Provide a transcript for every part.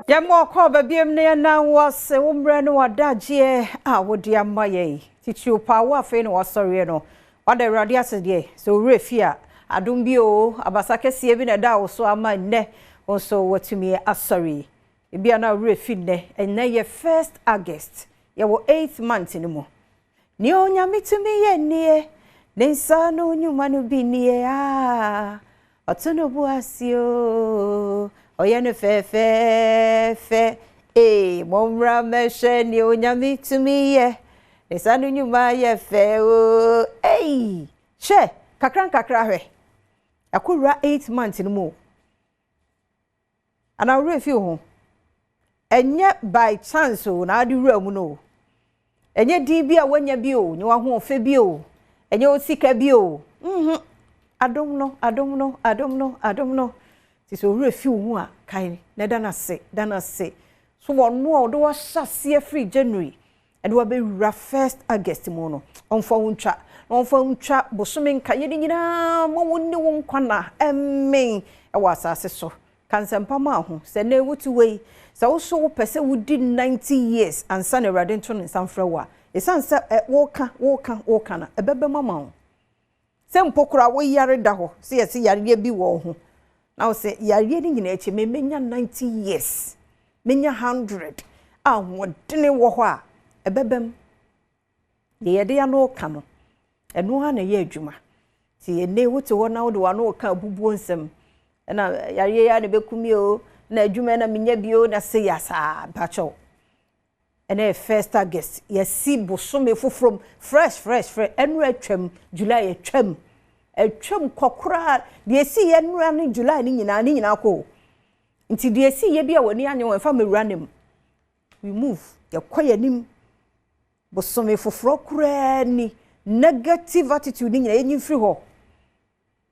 Yɛma ɔkɔɔ baabiam na yɛna wo ase wo mmerɛ ne w'adagyeɛ a wode ama yɛn. Titiriw paa wo afei na wasɔreɛ no. Wada Awurade ase deɛ sɛ owura fie a adom bi o, abasa kɛseɛ bi na ɛda wo so ama nnɛ wo nso watumi asɔre. Ebia na owura fi nnɛ, ɛnnɛ yɛ 1st August, yɛwɔ 8th month no mu. Nea Onyame tumi yɛ nie, ne nsa no nnwuma no bi nie a, ɔto no bo ase o, ɔyɛ no fɛfɛɛfɛ. Ee, mommra mmɛhwɛ nea Onyame tumi yɛ, ne nsa no nnwuma yɛ fɛ o. Ei, hwɛ, kakra nkakra hwɛ. Akɔwura 8 months no mu o. Anaa owura fi wo ho. Ɛnyɛ by chance o na ade wura mu no o. Ɛnyɛ din bi a wanya bi o, nyɛ w'ahoɔfɛ bi o, ɛnyɛ wo sika bi o. Adom no, adom no, adom no, adom no. Nti sɛ owura fi wo ho a, kae na da no ase, da no ase. So wɔno a ɔde wahyɛ aseɛ firi January ɛde wabɛwura 1st August mu no, ɔmfa wo ntwa, na ɔmfa wo ntwa bosome nkaeɛ no nyinaa ma wo ne wo nkwa na ɛmmen ɛwɔ asase so. Ka nsɛmpa ma ho sɛ nnɛ wote wei, sɛ wo so wopɛ sɛ wodi 90 years ansa na Awurade nto ne nsa mfrɛ wo a, ɛsiane sɛ woka, woka, woka no, ɛbɛbɛ mu ama wo. Sɛ mpo koraa woyare da hɔ, sɛ yɛse yareɛ bi wɔ wo ho, na wo sɛ yareɛ no nyinaa akyi, me menya 90 years, menya 100 a ahoɔdene wɔ hɔ a, ɛbɛbɛ mu. Deɛ yɛde ano ka no, ɛno ara na ɛyɛ adwuma. Nti ɛnnɛ wote hɔ na wode w'ano ka abubuo nsɛm, ɛna yareɛ yi a na ɛbɛkum mi o, na adwuma na menya bi o, na sɛ yɛ saa, mpakyɛw. Ɛnɛ yɛ 1st August, yɛsi bosome foforɔ mu, fresh, fresh, fresh, ɛnura atwam, July atwam. Atwam kɔ koraa, deɛ esi yɛ nnura ne July ne nyinaa, ne nyinaa kɔ o. Nti deɛ esi yɛ bi a w'ani anye wɔn, ɛfa mewura ne mu. We move, yɛkɔ yɛn anim. Bosome foforɔ koraa ni, negative attitude ne nyinaa yɛnyi mfiri hɔ.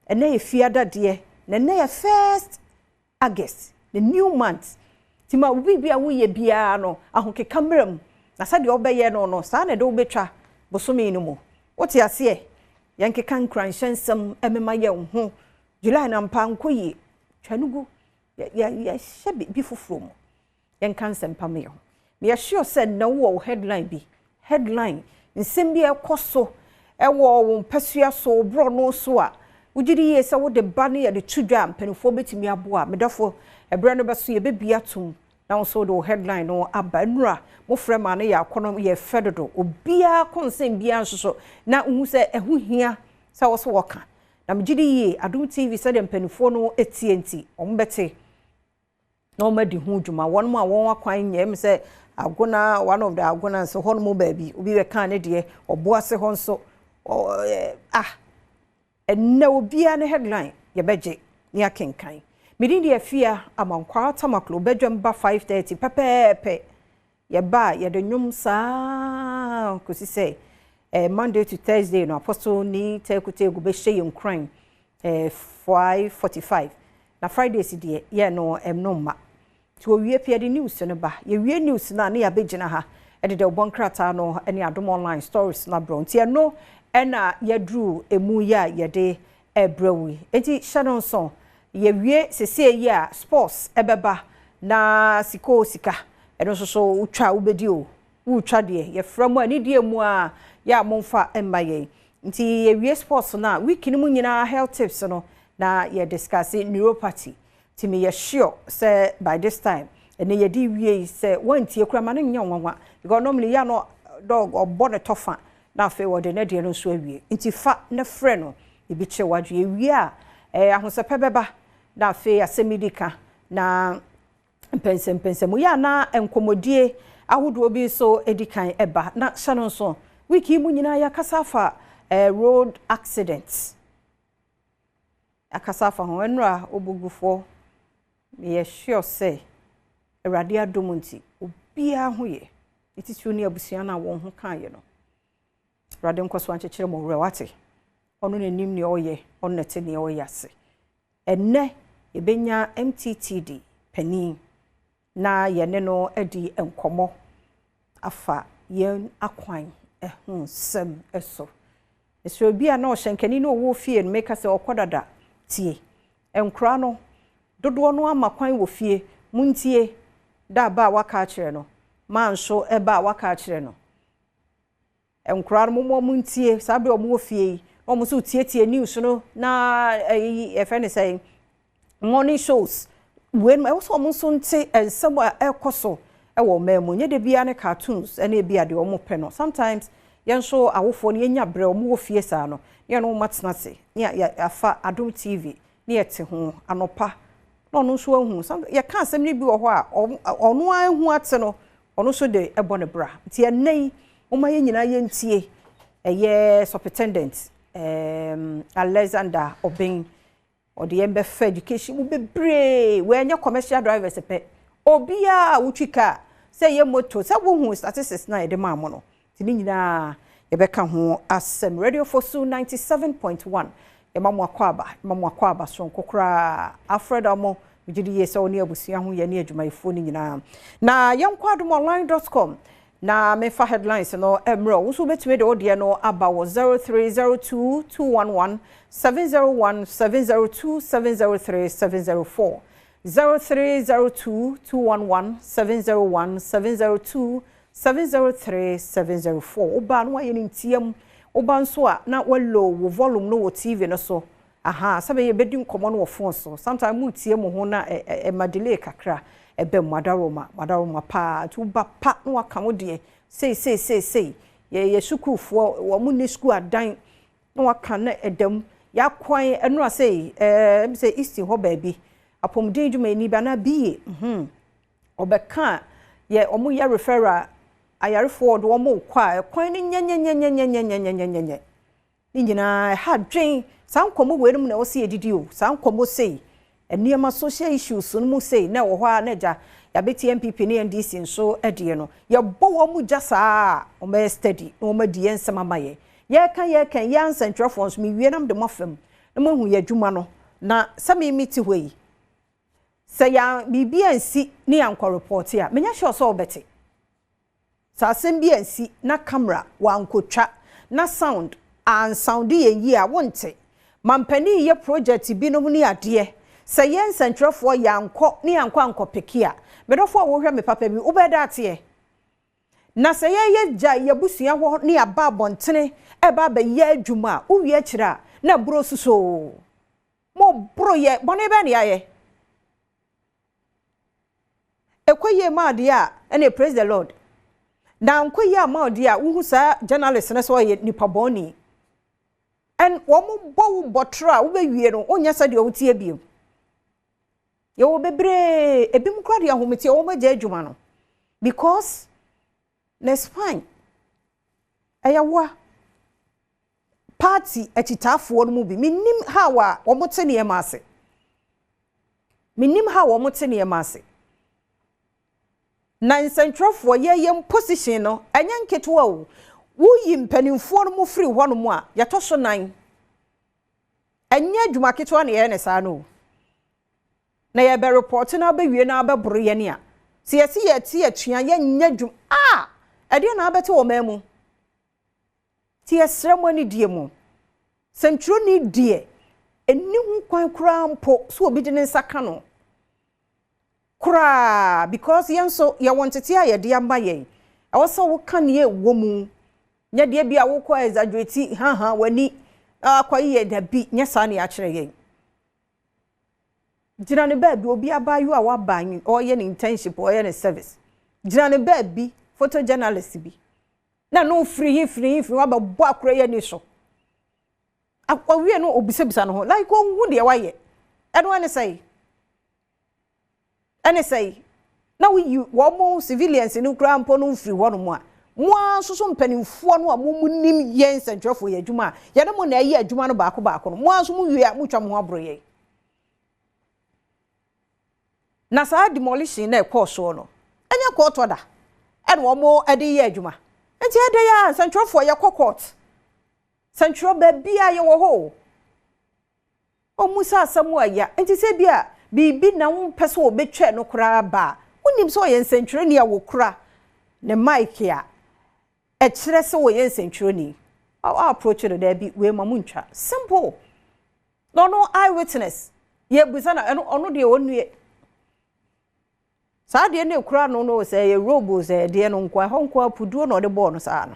Ɛnɛ yɛ fiada deɛ, na ɛnɛ yɛ 1st August, the new month. Nti ma obi bi a woyɛ biara no, ahokeka mmerɛ mu. Na sɛdeɛ wobɛyɛ no no, saa na ɛde wobɛtwa bosome no mu. Wote aseɛ? Yɛnkeka nkuranhyɛ nsɛm ɛmema yɛn ho. July na mpa nkɔ yie. Twa no gu. Yɛhyɛ biribi foforɔ mu. Yɛnka nsɛmpa ma yɛn ho. Meyɛ sure sɛ nnɛ wowɔ wo headline bi. Headline, nsɛm bi a ɛkɔ so ɛwɔ wo mpasua so, wo borɔno so a, wogye di yie sɛ wode ba ne yɛde to dwa a mpanimfoɔ bɛtumi aboa. Medɔfo, ɛberɛ no bɛso yɛbɛbia tom na wo nso wode wo headline no aba. Nnura, mofrɛ ma no yɛ akɔnɔ, yɛ fɛ dodo. Obiara kɔnsɛn biara nso so na wohu sɛ ɛho hia sɛ wo so wɔka. Na megye di yie, Adom TV sɛdeɛ mpanimfoɔ no etie nti, wɔn bɛte na wɔn adi ho dwuma. Wɔn a wɔn akwan nyɛ mu sɛ Agona, one of the Agona nso hɔ nom baabi, obi bɛka ne deɛ, ɔbo ase hɔ nso, ɛnnɛ obiara ne headline yɛbɛgye ne akenkan. Medin deɛ Afia Amankwaa Tamaklo, bɛdwam ba 5:30 pɛpɛɛpɛ. Yɛba a yɛde nnwom saa kɔsi sɛ Monday to Thursday no Apostle ni Tekutegu bɛhyɛ yɛn nkuran 5:45. Na Friday si deɛ yɛ no ɛmno mma. Nti wɔwie pɛ yɛde news no ba. Yɛwie news no a ne yɛabɛgyina ha ɛde dɛ ɔbɔ nkrataa no ne Adom online stories no abrɛ. Nti ɛno ɛna yɛduru emu yi a yɛde ɛbrɛ wo yi. Nti hyɛ no nso, yɛwie sesie yi a sports ɛbɛba na sika o sika. Ɛno nso so wotwa a wobɛdi o. Wotwa deɛ yɛfrɛ mu a ne deɛ mu a yɛ a momfa mma yɛn. Nti yɛwie sports no a week no mu nyinaa health tips no na yɛ discuss neuropathy. Nti meyɛ sure sɛ by this time ɛnɛ yɛde wie yi sɛ wɔntie koraa ma no nyɛ nwanwa because normally yɛ no dog ɔbɔ ne tɔfa na afei wɔde ne deɛ no nso awie. Nti fa ne frɛ no ebi kyerɛ wadwe ewie a ahosɛpɛ bɛba na afei asɛm yi di ka na mpɛnsɛmpɛnsɛm yɛ ana nkɔmmɔdie ahodoɔ bi nso edi kan ɛba na hyɛ no nso week yi mu nyinaa yɛakasa afa road accident. Akasa afa ho nnura obugufoɔ meyɛ sure sɛ Awurade adom nti obiara ho yɛ ne titiriw ne abusua no a wɔn ho kaeɛ no. Awurade nkɔ so ankyekyere mo werɛ wate. Ɔno n'anim nea ɔyɛ, ɔno na ɛte nea ɔyɛ ase. Ɛnnɛ yɛbɛnya MTTD panin na yɛne no adi nkɔmmɔ afa yɛn akwan ho nsɛm so. Mesrɛ obi a na ɔhyɛ nkani na ɔwɔ fie no meka sɛ ɔkɔ dada tie. Nkwadaa no, dodoɔ no ama kwan wɔ fie. Montie, da ba a waka akyerɛ no, maa nso ɛba a waka akyerɛ no. Nkwadaa no, momma wɔn ntie saa berɛ a wɔwɔ fie yi, na wɔn nso tietie news no na ɛyi yɛfrɛ no sɛ morning shows. Wei no, ɛwɔ sɛ wɔn nso nte nsɛm a ɛrekɔ so wɔ ɔman mu. Nyɛ da biara ne cartoons ne ebi a deɛ wɔpɛ no. Sometimes yɛn nso awofoɔ no yɛnya berɛ wɔn wɔ fie saa no, ne yɛne wɔn atena ase ne yɛafa Adom TV ne yɛte ho anɔpa na ɔno nso ahu. Yɛka asɛm no bi wɔ hɔ a ɔno ara ahu ate no, ɔno nso de ɛbɔ ne bra. Nti ɛnnɛ yi, momma yɛn nyinaa yɛntie ɛyɛ Superintendent Alexander Obeng. Ɔde yɛn bɛfa education mu bebree. Wɔnyɛ commercial drivers pɛ. Obiara a wotwi car, sɛ ɛyɛ moto, sɛ wohu statistics na yɛde maa mo no. Nti ne nyinaa yɛbɛka ho asɛm. Radio Fosu 97.1. Yɛma mo akɔ aba, yɛma mo akɔ aba soronko koraa. Alfred Amo, megye di yie sɛ wo ne abusua ho yɛ ne adwumayɛfoɔ no nyinaa. Na yɛnkɔ adomonline.com na mefa headlines no mmerɛ. Wo nso wobɛtumi de wo deɛ no aba wɔ 0302 211 701 702 703 704. 0302 211 701 702 703 704. Woba no wayɛ no ntiam. Woba nso a na walow wo volume no wɔ TV no so. Aha, sɛ bɛyɛ bɛdi nkɔmmɔ no wɔ phone so. Sometimes mu tie mo ho na ɛma delay kakra. Ɛbɛ mu adaroma, adaroma paa. Nti woba pa na waka wo deɛ. Sei sei sei sei. Yɛ sukuufoɔ, wɔn mu ni sukuu adan na waka na ɛdam. Yɛakwan ɛno a sei, sɛ Eastern hɔ baabi. Apɔmuden dwumayɛni bi anaa BA. Ɔbɛka yɛ ɔmo yɛ referral ayarefoɔ de wɔn kɔ a ɛkwan no nyɛnyɛnyɛnyɛnyɛnyɛnyɛnyɛ. Ne nyinaa ɛha dwen. Saa nkɔmmɔ wei no mu na ɛwɔ sɛ yɛdidi o. Saa nkɔmmɔ sei, nneɛma social issues no mu sei na ɛwɔ hɔ a na agya yɛabɛti NPP ne NDC nso deɛ no. Yɛbɔ wɔn mu gya saa a wɔbɛyɛ steady na wɔn adi yɛn nsɛm ama yɛn. Yɛreka yɛreka yɛn nsɛntwerɛfoɔ nso mewie nam de mo afam na moahu yɛn adwuma no. Na sɛ me te hɔ yi, sɛ yɛn biribi ansi ne yɛankɔ report a, menya sure sɛ wɔbɛte. Sɛ asɛm bi ansi na camera wankotwa na sound ansound yɛn yie a, wonte. Mampanin yɛ project binom ne adeɛ. Sɛ yɛn nsɛntwerɛfoɔ yɛankɔ ne yɛankɔ ankɔpeke a, medɔfoɔ a wohwɛ me papa bi, wobɛda ateɛ. Na sɛ yɛyɛ gya yɛbusua hɔ ne yɛaba abɔntene ɛba abɛyɛ adwuma a, wowie akyerɛ a, na aburo susoo. Mo boro yɛ, bɔne bɛn ne yɛayɛ? Ɛkɔ yie ma adeɛ a, ɛne praise the Lord. Na nkɔ yie ama adeɛ a, wohu saa journalist no sɛ ɔyɛ nipa bɔne. And wɔn bɔ wo bɔtoro a wobɛwie no, wonyɛ sɛdeɛ wotie bio. Yɛwɔ bebree, ebinom koraa de ahometeɛ wɔn agya adwuma no. Because ne spine ɛyɛ wa. Party akyitaafoɔ no mu bi, menim how a wɔn te nneɛma ase. Menim how wɔn te nneɛma ase. Na nsɛntwerɛfoɔ yɛyɛ position no, ɛnyɛ nketewa o. Woyi mpanimfoɔ no mu firi hɔnom a, yɛtɔ so nan. Ɛnyɛ adwuma ketewa na yɛyɛ ne saa no o. Na yɛbɛ report na abɛwie na abɛboro yɛn a, sɛ yɛsi yɛte atua yɛnyɛ adwuma a, ɛdeɛ na abɛte wɔ man mu. Nti yɛsrɛ mo ani die mu. Sɛntwerɛni deɛ, ɛnni ho kwan koraa mpo sɛ obi de ne nsa ka no. Koraa, because yɛn nso yɛwɔ ntete a yɛde ama yɛn. Ɛwɔ sɛ woka nea ɛwɔ mu. Nyɛ deɛ bi a wokɔ exaggerate haha w'ani akɔyi yɛ dabi, nyɛ saa na yɛakyerɛ yɛn. Gyina ne baabi, obi abaayewa a waba ɔyɛ ne internship, ɔyɛ ne service. Gyina ne baabi, photojournalist bi. Na no firi hi firi hi firi wabɛbɔ akora yi ani so. Ɔwie no obisabisa ne ho like ɔnhu deɛ wayɛ. Ɛno ɛne sɛe. Ɛne sɛe. Na woyi wɔn mo civilians no koraa mpo no mfiri hɔnom a, mo ara nso so mpanimfoɔ no a mo mo nim yɛn nsɛntwerɛfoɔ yɛ adwuma a, yɛne mo na ɛyɛ adwuma no baako baako no, mo ara nso mo wie a motwa mo ho aboro yɛn. Na saa demolition na ɛkɔɔ soɔ no, ɛnyɛ court order ɛna wɔn de yɛ adwuma. Nti ɛdɛ yɛ a nsɛntwerɛfoɔ yɛkɔ court. Nsɛntwerɛ baabi a yɛwɔ hɔ o. Ɔmu sɛ asɛm a ɛya. Nti sɛ bi a biribi na wompɛ sɛ wɔbɛtwa no koraa ba a, wonim sɛ ɔyɛ nsɛntwerɛni a wɔkura ne mic a ɛkyerɛ sɛ wɔyɛ nsɛntwerɛni. Ɔ approach no daabi, wei ma mo ntwa. Simple. Na ɔno eye witness. Yɛbusa na ɛno ɔno deɛ ɔnnue. Saa adeɛ no ɛkura no no sɛ ɛyɛ robe o sɛ ɛdeɛ no nko ɛhɔ nko apuduo na ɔde bɔɔ no saa no.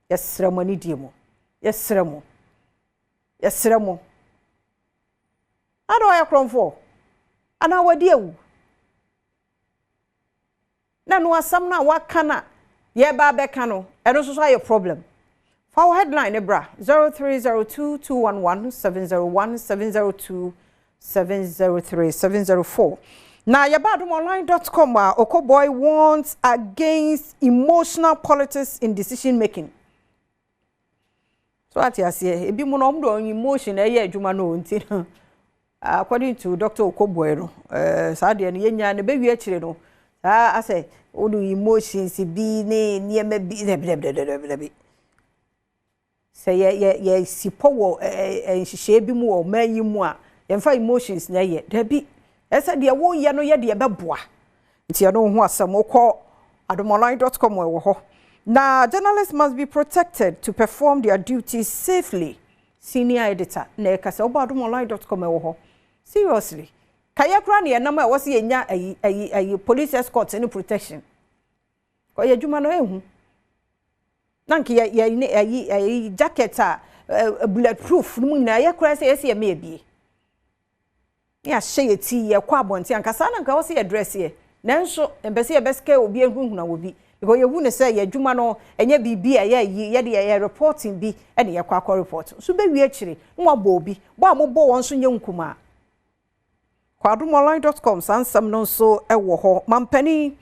Yɛsrɛ mo anidie mu. Yɛsrɛ mo. Yɛsrɛ mo. Ada ɔyɛ korɔmfoɔ anaa wadi awu? Na no asɛm no a waka na yɛba abɛka no, ɛno nso so ayɛ problem. Fa wo headline ne bra 0302 211 701 702 703 704. Na yɛba adomonline.com a, Okoe Boye warns against emotional politics in decision making. So ate aseɛ, ebi mu no ɔmo de ɔmo emotion ɛyɛ adwuma no nti no, according to Dr. Okoe Boye no, saa deɛ no yɛnya ne bɛwie akyire no, saa asɛ wode emotions bi ne nneɛma bi dɛbidɛbidɛbidɛbi. Sɛ yɛ yɛ yɛsi pɔ wɔ ɛɛ nhyehyɛe bi mu wɔ ɔman yi mu a, yɛmfa emotions na ɛyɛ dabi. Ɛsɛ deɛ wɔyɛ no yɛ deɛ bɛboa. Nti ɛno ho asɛm wokɔ adomonline.com, ɛwɔ hɔ. Na journalists must be protected to perform their duties safely, senior editor na ɛka sɛ wobɔ adomonline.com, ɛwɔ hɔ. Seriously, kayɛ koraa ne yɛnam a ɛwɔ sɛ yɛnya ayi ayi ayi police escort ne protection kɔyɛ adwuma no ehu na nka yɛ yɛ ne ayi ayi jacket a bullet proof no mu nyinaa yɛ koraa sɛ yɛsɛ yɛ mɛ ebie ne ahyɛ yɛ ti yɛkɔ abɔnten ankasa na nka wɔ sɛ yɛ dress yɛ, nanso mpɛ sɛ yɛbɛsika obi ehunhuna wɔ bi because yɛhu ne sɛ yɛ adwuma no ɛnyɛ biribi a ɛyɛ yi yɛde yɛ reporting bi ɛna yɛkɔ akɔ report so bɛwie akyire na wabɔ obi bɔ a mobɔ wɔn nso nyɛ nkumaa. Kwadomonline.com, saa nsɛm no nso ɛwɔ hɔ. Mampanin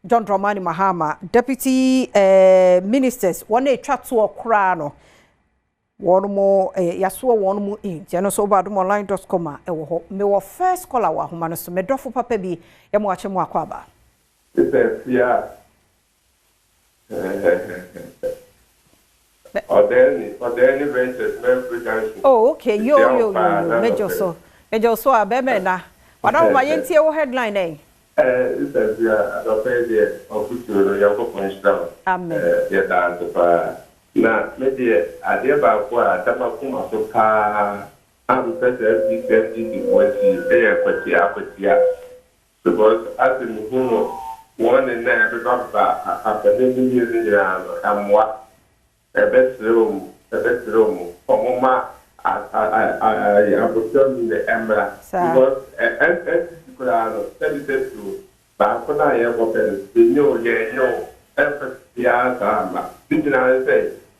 John Dramani Mahama deputy ministers wɔn a atwa toɔ koraa no, wɔn mo yasoɔ wɔn mo nti ɛno nso wɔ adomonline.com a ɛwɔ hɔ. Mewɔ first caller wɔ ahoma no so, medɔfo papa bi, yɛ mo akyɛ mo akɔ aba. Sɛ fia Ɔdɛni Ventures, Mɛmfri Junction. Oh, okay, yo yo yo yo, mejɔ so mejɔ so a bɛrɛ na wada wo ma yɛntie wo headline ɛ. Sɛ fia adɔpɛ deɛ ɔfutuo no yɛnkɔpɔ nhyira wo. Amen. Yɛda ase paa. Na me deɛ, adeɛ baako a dama koma so paa a mepɛ sɛ FDC FDC foɔ akyi ɛyɛ akwatia akwatia, because ase mehu no wɔn ne nan ɛbɛba afɛne ne mmienu nyinaa no ɛmmoa. Ɛbɛsrɛ mu, ɛbɛsrɛ mu, ɔmo ma abotire mi na ɛmmra, because NPP koraa no sɛbi sɛ o baako na yɛkɔ pɛ no yɛnyɛ o yɛnyɛ o ɛmfa biara saa ama ne nyinaa sɛ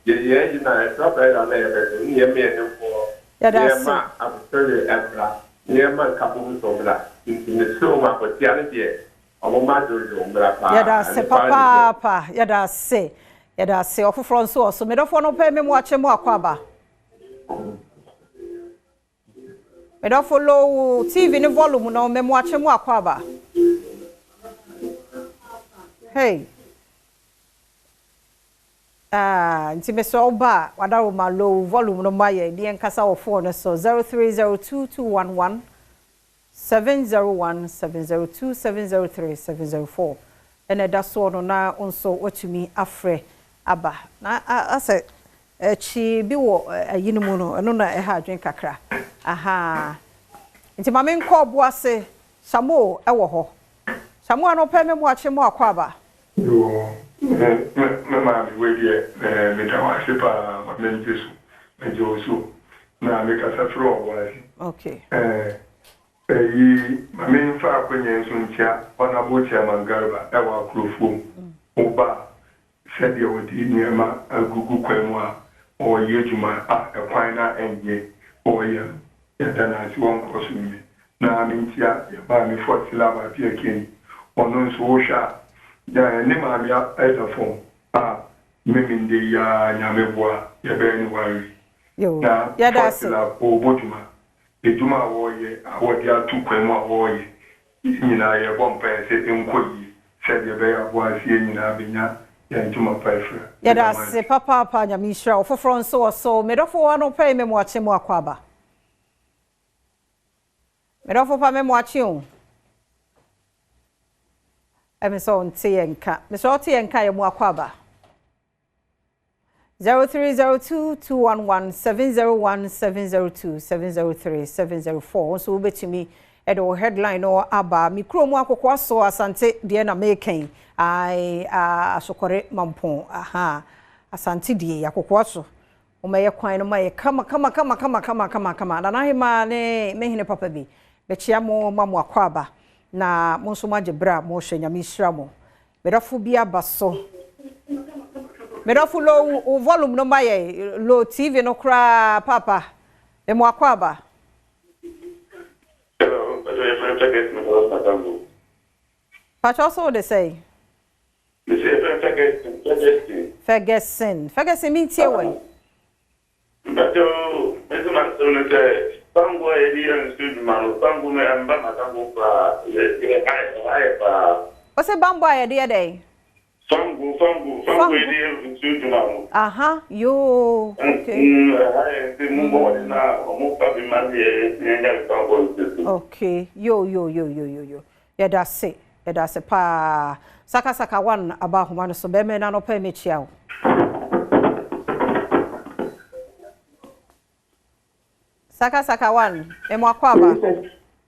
yɛyɛ yi na ɛsɛ bɛyɛ na yɛbɛsɛ ne yɛma yɛn nfoɔ nneɛma abotire ɛmmra, nneɛma nkabom nso mmra. Nti mesrɛ mu, akɔtia no deɛ ɔmo ma dwoodwoo mmra paa. Yɛda ase papaapa, yɛda ase, yɛda ase. Ɔfoforɔ nso wɔ so. Medɔfoɔ no pɛ me mu akyɛ mu akɔ aba. Medɔfo, low TV ne volume no. Me mu akyɛ mu akɔ aba. Hey, ah, nti mesɛ ɔba a wadaro ma low volume no ma yɛ deɛ nkasa wɔ phone no so 0302211 701 702 703 704 ɛna ɛda soɔ no na nso watumi afrɛ aba. Na asɛ akyi bi wɔ ayi no mu no, ɛno na ɛha adwen kakra aha. Nti maame nkɔ ɔbo ase, Samo ɛwɔ hɔ. Samo ano pɛ me mu akye mu akɔ aba. Yo, me maame, wei deɛ meda wo ase paa. Ma mengye so, megye wo so na mekasa firi ɔbo ase. Ɛyi ma memfa akonnwa nso nkyia Honorable Chairman Garba ɛwɔ Akurofuom. Woba a, sɛdeɛ wɔde nneɛma agugu kwan mu a ɔreyɛ adwuma a ɛkwan na ɛnyɛ ɔreyɛ no, yɛda no ase, wɔnkɔ so wie. Na menkyia yɛ maame Fɔtila Appiah Kenny, ɔno nso wohwɛ a ne maame ɛda fam a memende yi a Nyame boa yɛbɛyɛ ne ware. Na Fɔtila ɔrebɔ dwuma, edwuma a wɔreyɛ a wɔde ato kwan mu a wɔreyɛ nyinaa, yɛbɔ mpaeɛ sɛ nkɔ yie sɛdeɛ ɛbɛyɛ aboa ase yɛn nyinaa bɛnya yɛn ntoma pa afira. Yɛda ase papaapa, Nyame nhyira wo. Foforɔ nso wɔ so. Medɔfo wɔ ano pɛ me mu akye mu akɔ aba. Medɔfo pa, me mu akye o. Ɛmi sɛ ɔnte yɛn nka. Mesɛ ɔte yɛn nka, yɛ mu akɔ aba. 0302 211 701 702 703 704. Wo nso wobɛtumi de wo headline no aba. Me kurom Akokoa so Asante deɛ na meka yi. Ae, Asokore Mampong. Aha. Asante deɛ Akokoa so. Wɔma yɛ kwan no ma yɛ kama kama kama kama kama kama kama. Nana Hemaa ne me hene papa bi. Mekyia mo ma mo akwaaba. Na mo nso moagye berɛ a mohwɛ. Nyame nhyira mo. Medɔfo bi aba so. Medɔfo low wo volume no ma yɛ low TV no koraa papa. Me mo akwaaba. Hello, yɛfrɛ Ferguson wɔ Sakango. Pakyɛ so wo de sɛ? Mese yɛfrɛ Ferguson, Ferguson. Ferguson. Ferguson mi ntie wɔ. Mpakyɛ, mese m'asɛm no sɛ fango a yɛde yɛ nsuo dwuma no, fango no ɛmba Makango koraa, yɛ ɛha yɛ paa. Ɔsɛ bambɔ a yɛde yɛ dɛn? Fango, fango, fango yɛde yɛ nsuo dwuma no. Aha, yoo, okay. Ɛha yɛ nti mo bɔ wɔde na ɔmo fa bi ma yɛ yɛnya fango nsuo so. Okay, yo yo yo yo yo yo. Yɛda se, yɛda se paa. Saka Saka one aba ahoma no so. Bɛrima na anɔpɛ mekyia wo. Saka Saka one, emo akɔ aba.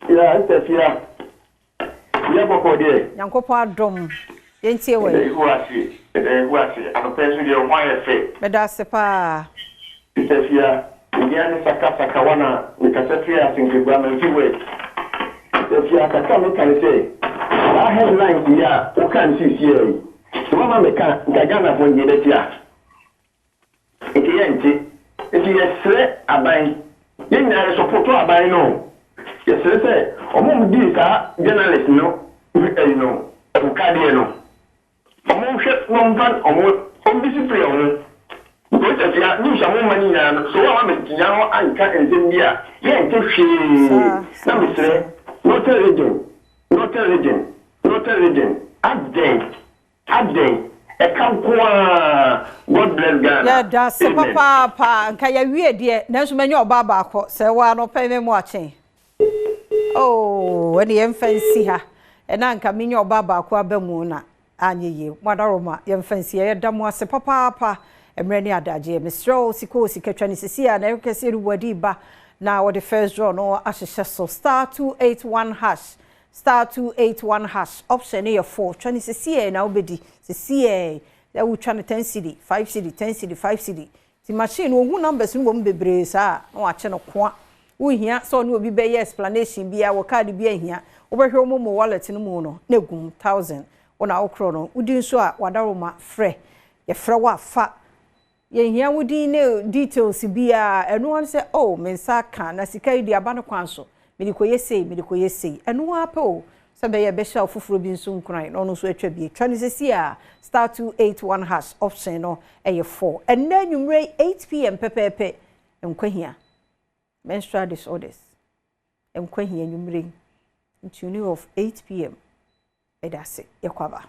Ya, Safia. Ya bɔkɔ deɛ. Nyankopɔn adom. Yɛntie wɔ yi. Ɛda ase. Ɛda ehu ase. Anɔpɛ nso deɛ ho ayɛ fɛ. Meda ase paa. Safia, obiara ne Saka Saka one a mekasa firi Asenkegua Mamfi West. Safia, kakra meka ne sɛ, saa headlines yi a woka no seesie yi, sɛ woama meka nka Ghanafoɔ nti yɛbɛte a. Nti yɛnte. Nti yɛsrɛ aban. Yɛn nyinaa yɛ support aban no. Yɛsrɛ sɛ ɔmo a dii saa journalist no ɛyi no ɛwokadeɛ no, ɔmo nhwɛ na ɔmfa ɔmo ɔmo discipline ɔmo. Because Safia, news a mo ma no nyinaa no, so wɔn a mɛgyina hɔ anka nsɛm bi a yɛnte hwee. Na mesrɛ Northern Region, Northern Region, Northern Region, adɛn, adɛn, ɛka nko ara. God bless Ghana. Yɛda ase papaapa. Nka yɛwie deɛ, nanso manya ɔbaa baako sɛ waa no pɛ me mu akyen. Oh, ɛne yɛmfa nsi ha. Ɛna nka menya ɔbaa baako aba mu na anyɛ yie. Mo adaroma, yɛmfa nsi ha. Yɛda mo ase papaapa. Mmerɛ ne adagyeɛ. Mesrɛ wo, sika o sika twa ne sisi a na ɛkɛseɛ no wadi ba na wɔde first draw no ahyehyɛ so. *281#, *281#, option no yɛ 4. Twa ne sisi a na wobɛdi sisi a wotwa no 10 cedi, 5 cedi, 10 cedi, 5 cedi. Ti machine no ohu numbers no wɔ mu bebree saa na wakyɛ no koa. Wohia sɛ ɔne obi bɛyɛ explanation bi a wɔ card bi ahia, wobɛhwɛ wo momo wallet no mu no na egum 1000. Wo na wokorɔ no wodi nso a wadaroma frɛ yɛfrɛ wo afa. Yɛhia wo din ne details bi a ɛno ara sɛ oh, me nsa ka na sika yi de aba no kwan so, mede kɔyɛ sei, mede kɔyɛ sei. Ɛno ara pɛ o, sɛ bɛyɛ bɛhyɛ wo foforɔ bi nso nkuran na ɔno nso atwa bi. Twa no sɛsi a *281#, option no ɛyɛ 4. Ɛnnɛ anwummerɛ 8 p.m. pɛpɛɛpɛ, Nkwahia, menstrual disorders, Nkwahia anwummerɛ ntune of 8 p.m. Ɛda ase, yɛkɔ aba.